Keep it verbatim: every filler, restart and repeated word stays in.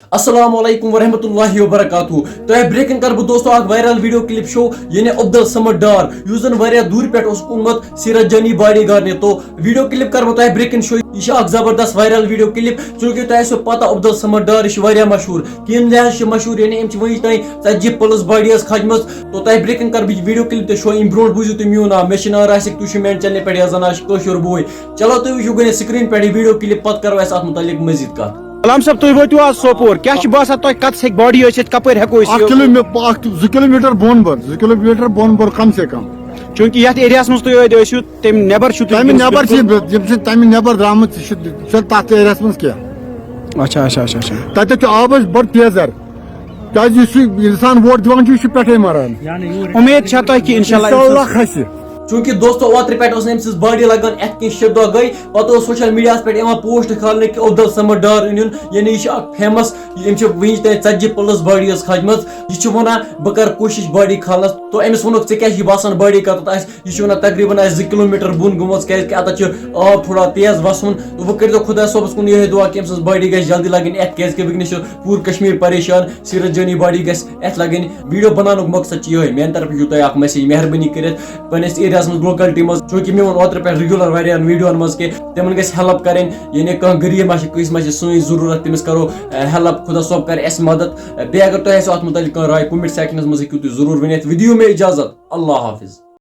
السلام علیکم ورحمۃ اللہ وبرکاتہ۔ تۄہہِ برٛونٛہہ کَنہِ کَرٕ بہٕ دوستو اَکھ viral video clip show، یعنی عبدل صمد ڈار، یُس زَن واریاہ دوٗرِ پٮ۪ٹھ اوسُکھ اوٚنمُت سیرت جانی باڈی گارڈنہِ۔ تو video clip کَرٕ بہٕ تۄہہِ برٛونٛہہ کَنہِ show۔ یہِ چھِ اَکھ زبردست viral video clip، چوٗنٛکہِ تۄہہِ آسیو پَتہ عبدل صمد ڈار، یہِ چھِ واریاہ مشہوٗر، کَمہِ لحاظ چھِ مشہوٗر، یعنی أمۍ چھِ وٕنیُک تام ژتجی plus body حظ کھجمٕژ۔ تو تۄہہِ برٛونٛہہ کَنہِ کَرٕ بہٕ یہِ video clip تہٕ show۔ اَمہِ برٛونٛٹھ بوٗزِو تُہۍ میون ناو، مےٚ چھِ ناو راسِک، تُہۍ چھِو میٛانہِ channelہِ پٮ۪ٹھ یا زَن آسہِ کٲشُر بوے۔ چلو تُہۍ وٕچھِو گۄڈٕنٮ۪تھ screen پٮ۪ٹھ یہِ video clip، پَتہٕ کَرو أسۍ اَتھ مُتعلِق مٔزیٖد کَتھ۔ غلام صٲب، تُہۍ وٲتِو آز سوپور، کیٛاہ چھُ باسان تۄہہِ، کَتَس ہیٚکہِ body ٲسِتھ، کَپٲرۍ ہٮ۪کو أسۍ اکھ یہِ؟ کلوٗ می-، اکھ زٕ کلوٗ میٖٹر بۄن بۄن، زٕ کلوٗ میٖٹر بۄن بۄن کم سے کم۔ چوٗنٛکہِ یَتھ areaہَس منٛز تُہۍ ٲدۍ ٲسِو، تَمہِ نٮ۪بر چھُو تُہۍ تَمہِ وٕنکیٚنَس نٮ۪بر چھِ بِلکُل۔ یِم چھِ تَمہِ نٮ۪بر درٛامٕتۍ، یہِ چھِ، چھِ تَتھ areaہَس منٛز کینٛہہ۔ اچھا، اچھا، اچھا، اچھا۔ تَتٮ۪تھ چھُ آبَس بَڑٕ تیزَر، کیٛازِ یُس یہِ اِنسان ووٹ دِوان چھُ، یہِ چھُ پٮ۪ٹھَے مَران۔ اُمید چھا تۄہہِ کہِ اِنشاء اللہ اِنشاء اللہ کھسہِ۔ چوٗنٛکہِ دوستو، اوترٕ پٮ۪ٹھ اوس نہٕ أمۍ سٕنٛز body لَگان، اَتھ کینٛہہ شےٚ دۄہ گٔے، پَتہٕ اوس social mediaہَس پٮ۪ٹھ یِوان post کھالنہٕ کہِ عبدل صمد ڈار أنِن، یعنی یہِ چھُ اَکھ famous، أمۍ چھِ وٕنیُک تام ژتجی plus body حظ کھجمٕژ۔ یہِ چھُ وَنان، بہٕ کَرٕ کوٗشِش body کھالنَس۔ تو أمِس ووٚنُکھ، ژےٚ کیٛاہ چھِ باسان body کَتٮ۪تھ آسہِ؟ یہِ چھُ وَنان، تقریٖباً آسہِ زٕ کلوٗ میٖٹر بۄن گٔمٕژ، کیٛازِکہِ اَتَتھ چھُ آب تھوڑا تیز وَسُن۔ تو وۄنۍ کٔرۍزیو خۄدا صٲبَس کُن یِہوٚے دُعا کہِ أمۍ سٕنٛز body گژھِ جلدی لَگٕنۍ اَتھِ، کیٛازِکہِ وٕنکیٚنَس چھُ پوٗرٕ کشمیٖر پریشان، سیٖرت جٲنی body گژھِ اَتھِ لَگٕنۍ۔ Video بَناونُک مقصد چھُ یِہوٚے، میٛانہِ طرفہٕ چھُو تۄہہِ اَکھ message، مہربٲنی کٔرِتھ پنٛنِس areaہَس منٛز، localityمنٛز، چوٗنٛکہِ مےٚ ووٚن اوترٕ پٮ۪ٹھ regular واریاہَن videoہَن منٛز کہِ تِمَن گژھِ help کَرٕنۍ، یعنی کانٛہہ غریٖب ما چھِ، کٲنٛسہِ ما چھِ سٲنۍ ضروٗرت، تٔمِس کَرو، اَ، help، خۄدا صٲب کَرِ اَسہِ مدد۔ اَ، بیٚیہِ اگر تۄہہِ آسِوٕ اَتھ مُتعلِق کانٛہہ راے، comment sectionَس منٛز ہیٚکِو تُہۍ ضروٗر ؤنِتھ۔ وۄنۍ دِیِو مےٚ اِجازت، اللہ حافظ۔